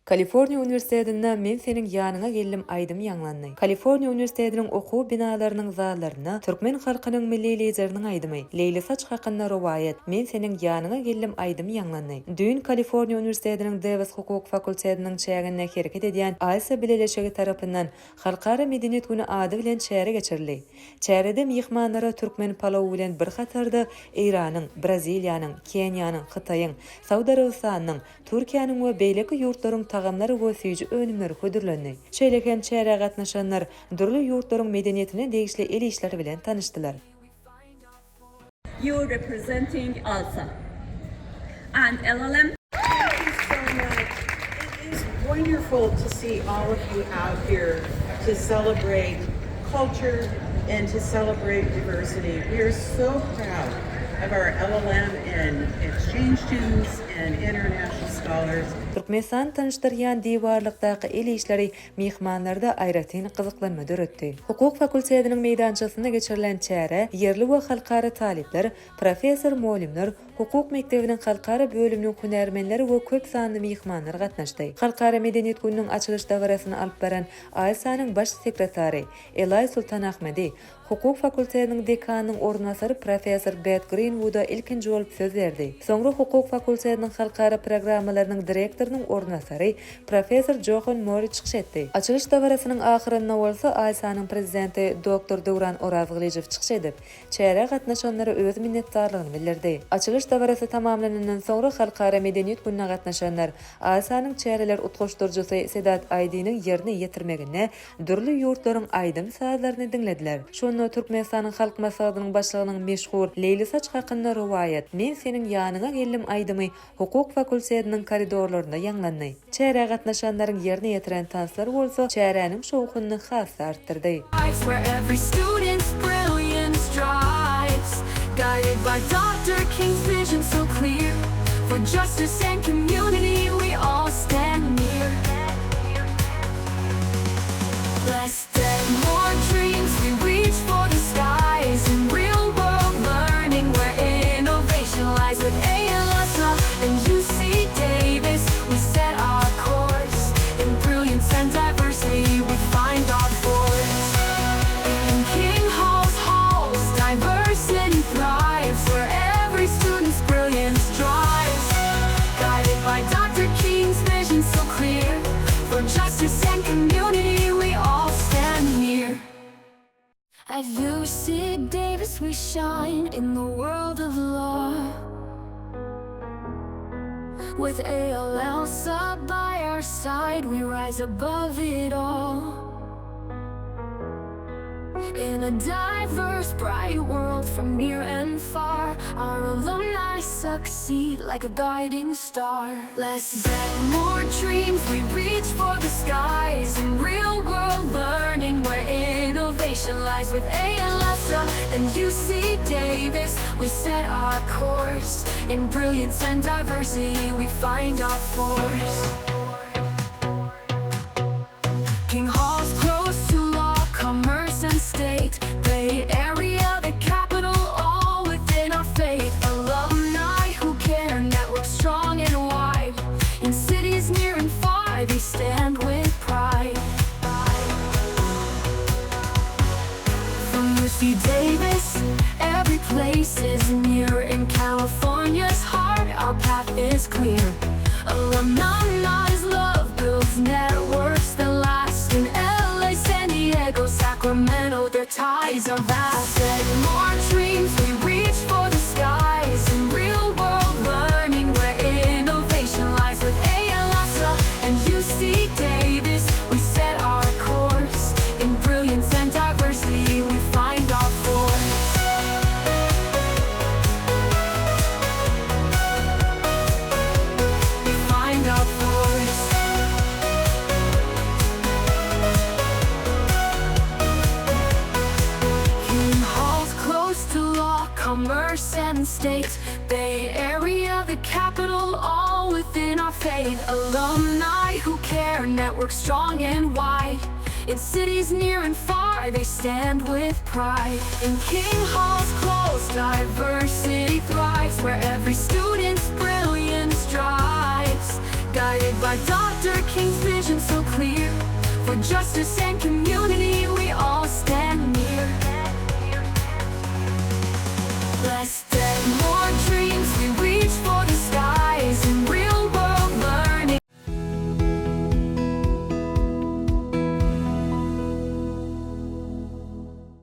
Kaliforniýa uniwersitetinde Men seniň ýanyňa geldim aýdymy ýaňlandy. Kaliforniýa uniwersitetiniň okuw binalarynyň zallarynda türkmen halkynyň Milli Lideriniň aýdymy, Leýlisaç hakynda rowaýat, Men seniň ýanyňa geldim aýdymy ýaňlandy. Düýn Kaliforniýa uniwersitetiniň Dewis hukuk fakultetiniň çäginde hereket edýän ALSA bileleşigi tarapyndan Halkara medeniýet güni ady bilen çäre geçirildi. Çärede myhmanlara türkmen palawy bilen bir hatarda Eýranyň, Braziliýanyň, Keniýanyň, Hytaýyň, Saud Arabystanynyň, Türkiýäniň we beýleki ýurtlaryň tagamlary we süýji önümleri hödürlendi. Şeýle hem çärä gatnaşanlar dürli ýurtlaryň medeniýetine degişli el işleri bilen tanyşdylar. You representing ALSA and LLM. Thank you so much. It is wonderful to see all of you out here to celebrate culture and to celebrate diversity. We are so proud of our LLM and exchange students and international scholars. Türkmenistany tanyşdyrýan diwarlykdaky el işleri myhmanlarda aýratyn gyzyklanma döretdi. Hukuk fakultetiniň meýdançasynda geçirilen çärä ýerli we halkara talyplar, professor-mugallymlar, hukuk mekdebiniň halkara bölüminiň hünärmenleri we köp sanly myhmanlar gatnaşdy. Halkara medeniýet gününiň açylyş dabarasyny alyp baran ALSA-nyň baş sekretary Elaý Sultanahmedi Hukuk fakultetiniň dekanynyň orunbasary professor Bet Grinwuda ilkinji bolup söz berdi. Soňra hukuk fakultetiniň halkara programmalarynyň direktorynyň orunbasary professor Johan Mori çykyş etdi. Açylyş dabarasynyň ahyrynda bolsa AYSA-nyň prezidenti doktor Döwran Orazgylyjow çykyş edip, çärä gatnaşanlara öz minnetdarlygyny bildirdi. Açylyş dabarasy tamamlanandan soňra Halkara medeniýet gününe gatnaşanlar AYSA-nyň çäreler utgaşdyryjysy Sedat Aýdynyň ýerine ýetirmeginde dürli ýurtlaryň aýdym-sazlaryny diňlediler. Şonda Türkmenistanyň Halk Maslahatynyň Başlygynyň meşhur Leýlisaç hakynda rowaýat, Men seniň ýanyňa geldim aýdymy hukuk fakultetiniň koridorlarynda ýaňlandy. Çärä gatnaşanlaryň ýerine ýetiren tanslary bolsa çäräniň şowhunyny has-da artdyrdy. At UC Davis we shine in the world of law With ALL by our side we rise above it all In a diverse bright world from near and far Our alumni succeed like a guiding star Less debt, more dreams, we reach for the skies In real world learning where innovation lies With ALSA and UC Davis we set our course In brilliance and diversity we find our force King Hall's close to law, commerce and state Bay Area, the capital, all within our faith Alumni who care, network strong and wide In cities near and far, they stand with pride From UC Davis, every place is near In California's heart, our path is clear Alumni's love builds networks that last In LA, San Diego, Sacramento, their ties are vast Set more dreams, we reach for the skies In real world learning where innovation lies With ALSA and UC Davis, we set our course In brilliance and diversity, we find our force We find our force King Hall's close to law, commerce, and state. Bay Area, the capital, all within our fate. Alumni who care, network strong and wide. In cities near and far, they stand with pride. In King Hall's close, diversity thrives, where every student's brilliance drives. Guided by by Dr. King's vision so clear. For justice and community, we all.